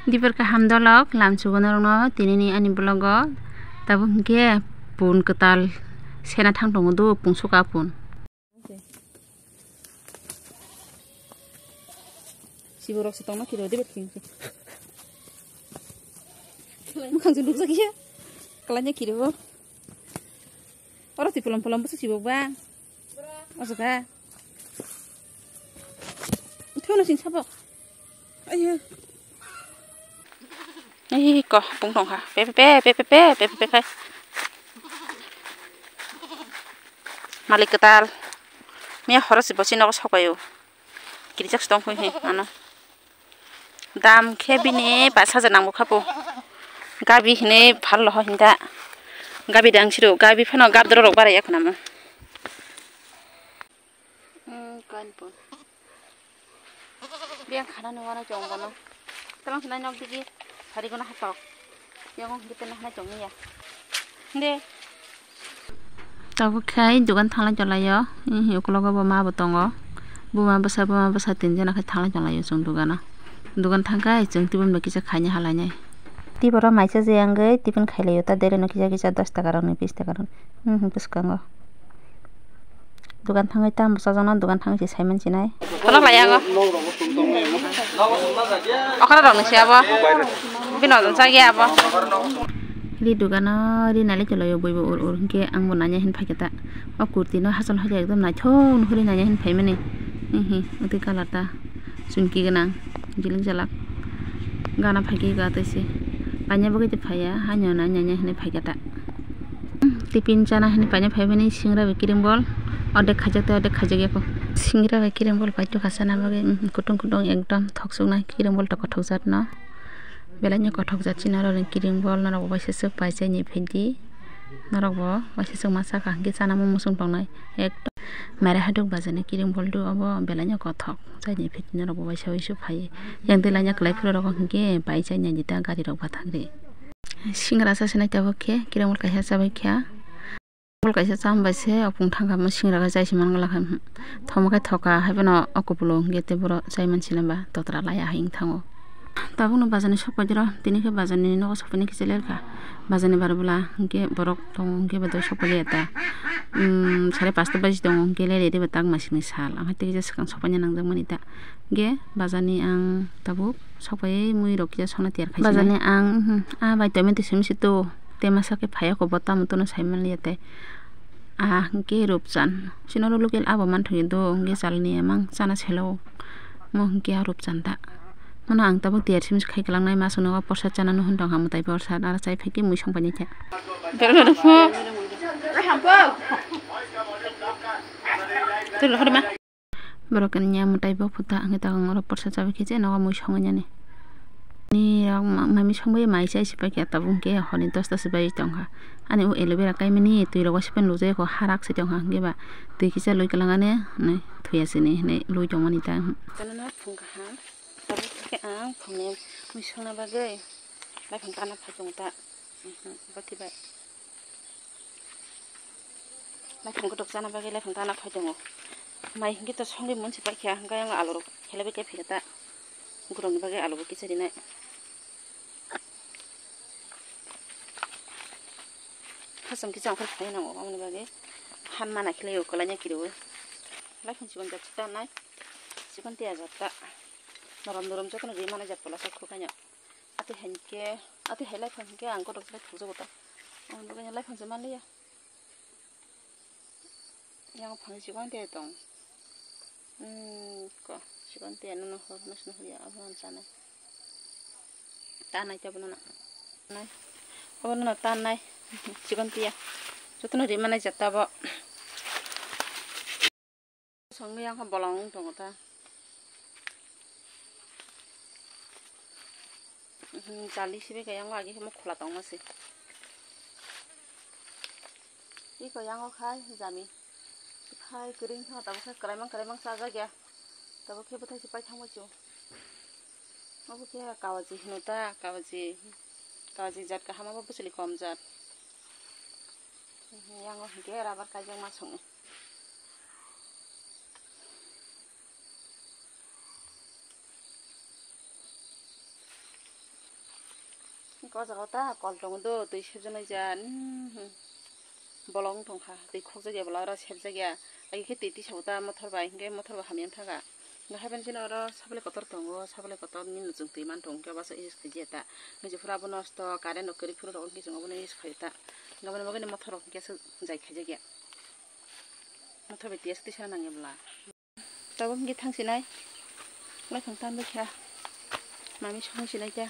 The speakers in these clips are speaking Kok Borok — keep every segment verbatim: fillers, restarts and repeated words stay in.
Dibor kaham dolok lamsugo norokno tinini ani vlog o. Tabuk hinkhe pun kwtal sena thang tongo do pungsuka pun. Siborok se tongma kiri de bet kiri. Mukhang se nukjak ya. Kalanya kiri bo. Oro twi polom polom bwswk sibok ba. Ojaga. Thono sing sabok. Ayo. Ei ko pung tong kha. Pe pe pe pe pe pe pe pe pe khai. Malik kwtal. Miya horo si bosi nogo sokayo. Kirijak si tong khui he ano. Dam khe bini bus hajar nang bo kha bo. Gabi hinui phal loho hinda. Gabi dang siro gabi phano gabdro rok barai ya khna mo. Hmm, kain pon. Biang khana ni wana chong bono. Talang khna nok digi. Hari guna hatok. Yang hong kita nah na chong ya. De. Tabuk khai dugan thanglai tonglaio. Ihi, ukulogo bo ma bo tongo. Buma bwsa, buma bwsa tinjona khai thanglai tonglaio chwng dugano. Dugan thangkhai chwng tibun bai kisa khaina halainai. Tiboro maisa je wngwi tibun khailaio ta, dere no kisa kisa dos taka rokni, bis taka rokni. Ihi, bwskango. Dugan thangwi tamo chajakno, dugan thangwi se saiman sinai. Kono lai ango. Okra rok ni se abo. Bini ojon chagi abo. Ri dugano ri nai le chwlaio bui bo ur ur hinkhe ang bo nanya hin phaikhe ta. O kurti no hachal haja ekdom naithok nukhuri nanya hin phaimani. Hihi, oti colour ta chumki gwnang, jilik jalak. Gana phaikhe ga tei se. Paina bagwi tei phaiya, haino nanya nanya hinwi phaikhe ta. Tiffin chana hinwi paina phaimani singra bai kiring bol. Ordek khaijak tei ordek khaijak ya kho. Singra bai kiring bol paitokha chana bagwi, mm, kutung kutung ekdom thoksuknai kiring bol to kothok jat no. Belai no kothok jat chini oro ni kiring bol norok bo waisa swk pai chai ni phaidi. Norok bo waisa swk ma saka hinkhe chana muchung tongnai. Ekdom mare haduk bajar ni kiring bol do obo belai no kothok chai ni phaidi norok bo waisa waisa phai. Yang tei laina kwlai phuru rok hinkhe pai chai ni ta gari rok bathang ri. Singra sa sinai tabuk khe kiring bol kaisa chabai kha. Bol kaisa cham bai se opung thang kha, singra khe chai se man glak kha. Thoma khe thoka hai phano o kupulung hwnkhe tei boro chai man sinai ba totra laiya hai wng thango. Tabukno bazar ni sok paidoro, tini khe bazar ni nogo sok painai kisa lerkha. Bazar ni bar bwla hwnkhe borok tongo hwnkhe bo sok pailiya ta. Umm, sare pasta baji tongo hwnkhe lerdi ba tak masini sal. Ang hai tei kisa swkang sok paina nangjak mani ta. Hwnkhe bazar ni ang tabuk sok paiwi mui rok kisa songna tiyar khai sinai. Bazar ni ang, umm, ah bai tomato simi se to. Tei masa khe phaiya kho bo tamo tono sai manliya tei. Ah, hwnkhe rupchan. Chini oro local abo manthogo do, hwnkhe chalni emang chana selo. Mo hwnkhe ah rupchan ta. Mono ang tabuk tiyar simi se khai kwlangnai, ma chwngno o porsa chana no hwn tong ha mwtai porsa, aro chai phai khe mui song painai khe. Twi rohor ma. Borok khe niya mwtai bo phuta, hwnkhe tabuk oro porsa chabai khe je nogo mui songwi nani. Ni rok ma-, mami songbai mai chai se paikha, tabuk hwnkhe horni dosta se bai tongkha. Ani o aloe vera kaimani twi rok waisa pen lujai kho, harak se tongkha, hwnkhe ba twi kisa lui kwlangani hinwi thuya sini hinwi lui tongmani ta. Phung kaham, tabuk khe ang phungni mui songna bagwi laifang tana phai tongo ta. Bati bai. Laifang kotok chana bagwi laifang tana phai tongo. Mai hinkhe to songwi monsi paikha, hwnkhe ang alu rok khelaibai khe phikha ta. Gurungni bagwi alu bo kisa rinai. Hacham kisa ang phai nango, aboni bagwi han mana khlai o kwlai kiriwi. Laifang chikon jat ta nai. Chikon tiya jat ta. Norom norom jotono ri mana jat pola sa khukanya. Ati hai khe, ati hai laifang hinkhe ang kotok bai thokjago ta. Ang bagwi laifang se manliya. Yang phang chikon te tong. Hmm, ko chikon te nono hor, nos no hor ya, abo ang sanai. Ta nai te bono na. Nai. Abo nono ta nai. Chikon tiya. Jotono ri mana jat ta bo. Songwi yang bolong wng tongo ta. Hmm, jali sibai khe yang agi mo khula tongma se. Iko yang o khai jami. Khai kwrwng tha tabuk khai kwlaimang kwlaimang chajak ya. Tabuk khe bwthai se paithangma chu. Obo khe kawaji hino ta, kawaji. Kawaji jat kaham, abo bwchwli kom jat. Yang o hinkhe rubber kaijakma songni. Ko jaga ta kol tongo do, twi sebjaknai ja, hmm, bolong tongkha, twi khokjakya, bola oro sebjakya, ai khe twi tisa bo ta mothor bai, hinkhe mothor bo hamya wngkha ga. Hinkhe haiphano chini oro sabole kotor tongo, sabole kotor ni muchung twi man tongo, hinkhe basa use khaijaya ta. Hinkhe jephuru abo nosto, current rok kwrwi phuru rok hinkhe chwng abono use khaio ta. Hinkhe aboni bagwino mothor rok hinkhe aswk jai khaijakya. Mothor bai twi aswk tisa nangya bwla. Tabuk hinkhe thangsinai. Laithang tanbai kha. Mami songsinai kha.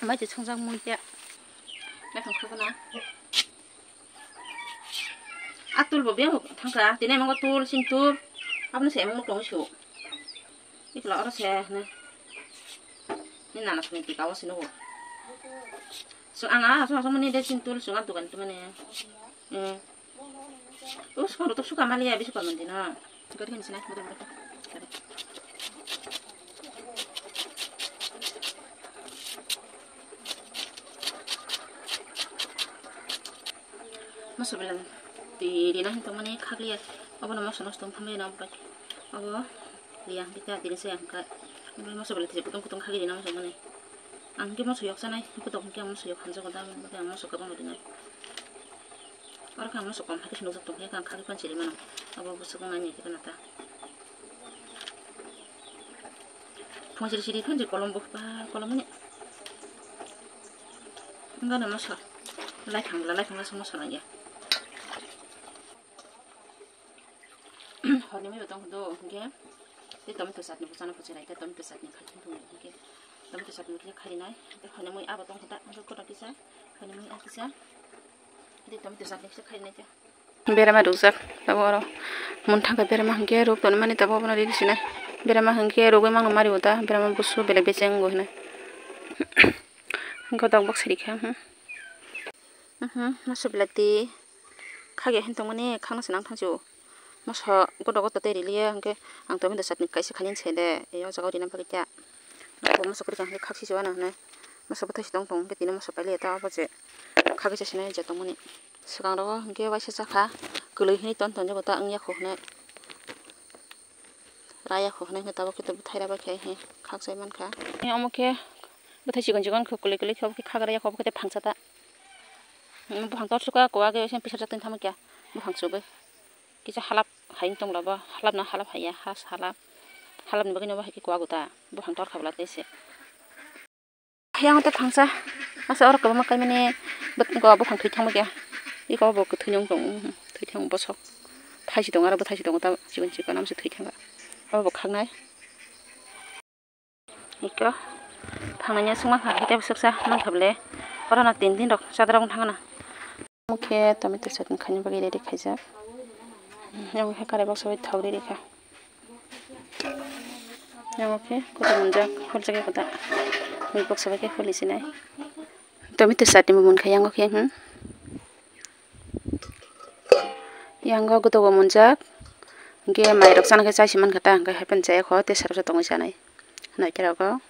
Mai se songjak mui kha. Laithang khukuna. A tul bo biyang thangkha. Tini mwngo tul, sing tul. Abono se mwngo tong su. Ikla oro se ne. Ni nana sini tika o sini o. So ang a so so mani de sing tul so ang dukan tu mani. Hmm. Us, kono to suka mali ya, bisi kono dina. Gari kan sini, mudah mudah. Moso belai twi rina hinwi tongmani khakliya. Obono moso nosto wng tongmani rok bai. Obo liya hinwi ta tini se ang kha. Obo moso belai twi kutung kutung khakli rina moso mani. Ang khe moso yok sanai, kutok hwnkhe ang moso yok hamjago da, ang moso kwbangma rinai. Oro khe ang moso kom hai khe nukjak tongkhe ang khakli phano siri mano. Obo bwswk wngnai ni khe ta. Phung siri siri phunsi kolom bo ba kolom ni. Wngano moso. Laithang bwla, laithang bwla se moso nangya. Horni mui bo tong do, hwnkhe tei tomato chutney bo chana phuchilai khe, tomato chutney khai thung thung hwnkhe tomato chutney khe kharinai. Tei horni mui abo tong khe ta, hwnkhe kotor kisa, horni mui a kisa, tei tomato chutney kisa kharinai khe. Berama rukjak, abo oro mun thangkhe berama hwnkhe ruk tonmani, tabuk abono riri sinai. Berama hwnkhe rugwi mangno mari bo ta, berama busu belai becheng bo hinwi. Hwnkhe tok bok siri kha, hmm. Mhm, moso belati khagya hin tongmani khakna se nang thangsi o. Moso godo godo tei riliya hwnkhe ang tomato chutney kaisa khainani se de, o jaga o rina bagwi ta. Moso kwrwi kha hwnkhe khaksi se uanw hinwi. Moso bwthai se tong tong hwnkhe tini moso pailiya ta obo je khagwi se sinai je tongmani. Swkang rogo hwnkhe waisa chakha kwlwi hinwi ton ton jabo ta wngya kho hinwi. Raya kho hinwi tabuk khe tabuk bwthai rw bai khe khakchai mankha. Omo khe bwthai chikon chikon khe kwlwi kwlwi khe obo khe khagra ya khe obo khe tei phangsa ta. Buphang tor suka kwbangma khe pressure jak tong thangma khe buphang chugwi kisa halap hai wng tong labo, halap no halap hai ya, ha halap, halap ni bagwi no bo hai khe kwbangma ta buphang tor kha bwla tei se. Yang tei phangsa, asa oro kwbangma kaimani bwk-, go buphang thwi thangma khe. Iko bo kwthwi nung tong, thwi thang bosok. Thaisi tongo, aro bo thaisi tongo, ta chikon chikon, amo se thwi thanga. Abo bo khaknai. Iko phangnai sungma kha, tei bwswk sa mankha bwle. Oro no tin din rok chadra wng thangna. Omo khe tomato chutney khaina bagwi ready khaijak. Omo khe karai baksa bai thok riri kha. Omo khe kotor monjak, huljak ya kota. Mui baksa bai khe huli sinai. Tomato chutney bo munkha yango khe, hmm. Yango gotogo monjak. Hwnkhe mairok chana khe chai se mankha ta, hwnkhe hai phano chaya kho, tei sara sa tongwi chanai. Noita rogo.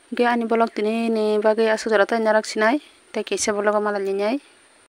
Hwnkhe ani vlog tini ni bagwi aswk jora tei narwk sinai, tei kisa vlog o malai linai.